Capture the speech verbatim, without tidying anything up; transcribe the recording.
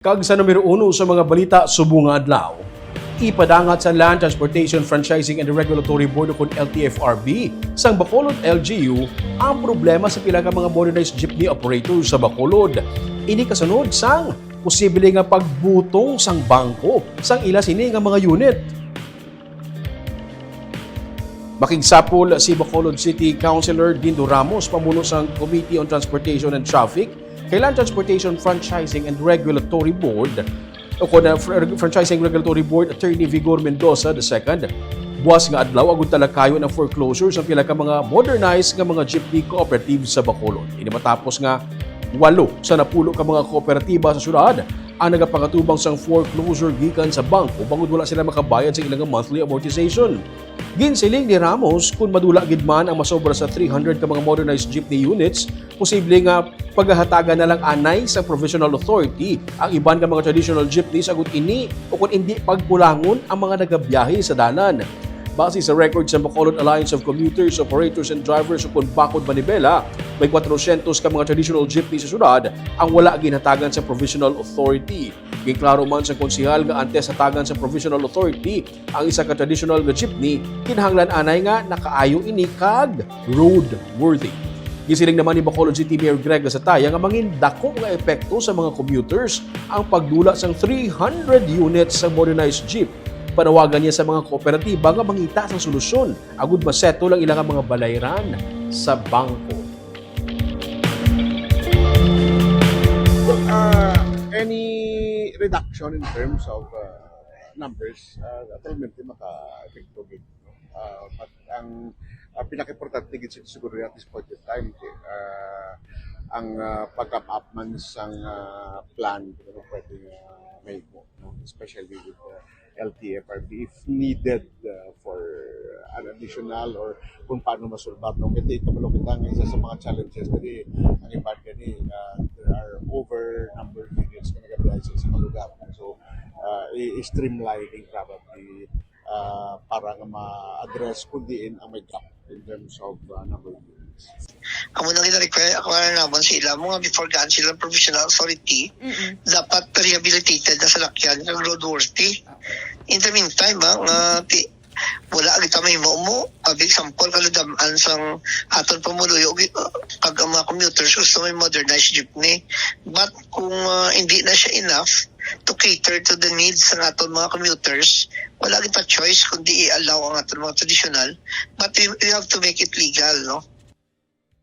Kag sa numero uno sa mga balita subong nga adlaw, ipadangat sa Land Transportation Franchising and Regulatory Board, o kon L T F R B, sang Bacolod L G U ang problema sa pila ka mga modernized jeepney operators sa Bacolod. Ini kasunod sang posible nga pagbutong sang bangko sang ila sini nga mga unit. Makigsapol si Bacolod City Councilor Dindo Ramos, pamuno sang Committee on Transportation and Traffic, kay Land Transportation Franchising and Regulatory Board, o kon, uh, Fr-, Franchising Regulatory Board Attorney Vigor Mendoza the second, buwas nga adlaw agud talakayon ang foreclosure sa pila ka mga modernized nga mga jeepney cooperative sa Bacolod. Ini matapos nga walo sa napulo ka mga kooperatiba sa syudad ang nagapangatubang sang foreclosure gikan sa bangko bangod wala sila makabayad sa ilang monthly amortization. Ginsiling ni Ramos, kung madula gid man ang masobra sa three hundred ka mga modernized jeepney units, posible nga paghahatagan na lang anay sa provisional authority ang iban nga mga traditional jeepneys, agud ini o kung indi pagkulangon ang mga nagabiyahe sa dalan. Base sa record sa Bacolod Alliance of Commuters, Operators and Drivers, o kon Bacod Manibela, may kwatrocientos ka mga traditional jeepney sa syudad ang wala ginhatagan sa provisional authority. Ginklaro man sa konsehal nga antes hatagan sa provisional authority ang isa ka traditional nga jeepney, kinahanglan anay nga nakaayo ini kag roadworthy. Gisiling naman ni Bacolod City Mayor Greg Gasataya nga mangin dako nga epekto sa mga commuters ang pagdula sang three hundred units sa modernized jeep. Panawagan niya sa mga kooperatiba nga mangita sang solusyon agud masettle ang ilang mga balayran sa bangko. Well, uh, any reduction in terms of uh, numbers, uh, naturalmente maka-epekto gid, no? Uh, but ang uh, pinaka-importante gid sig- siguro at this point in time, uh, ang uh, pag-up man sang uh, plan, ano pwede uh, mahimo, no? Especially with uh, L T F R B if needed uh, for an additional or kung paano masulbat, no? Kasi kabalo kita nga isa sa mga challenges kasi ang iban gani, uh, there are over number of units na nagabiyahe sa isang lugar. So, uh, i- i-streamlining probably uh, para nga ma-address kung diin ang may gap in terms of uh, number of units. Amo nang gina-require, ako na naman sila, mga before gaan sila provisional authority, Mm-mm. dapat rehabilitated na salakyan ng roadworthy. In the meantime, ah, nga ti, wala kita mahimo mo. Pag example, kaladaman sang aton pamuluyo, gi- ah, kag ang mga commuters gusto may modernized jeepney. But kung ah, hindi na siya enough to cater to the needs ng aton mga commuters, wala kita choice kundi i-allow ang aton mga traditional. But we, we have to make it legal, no?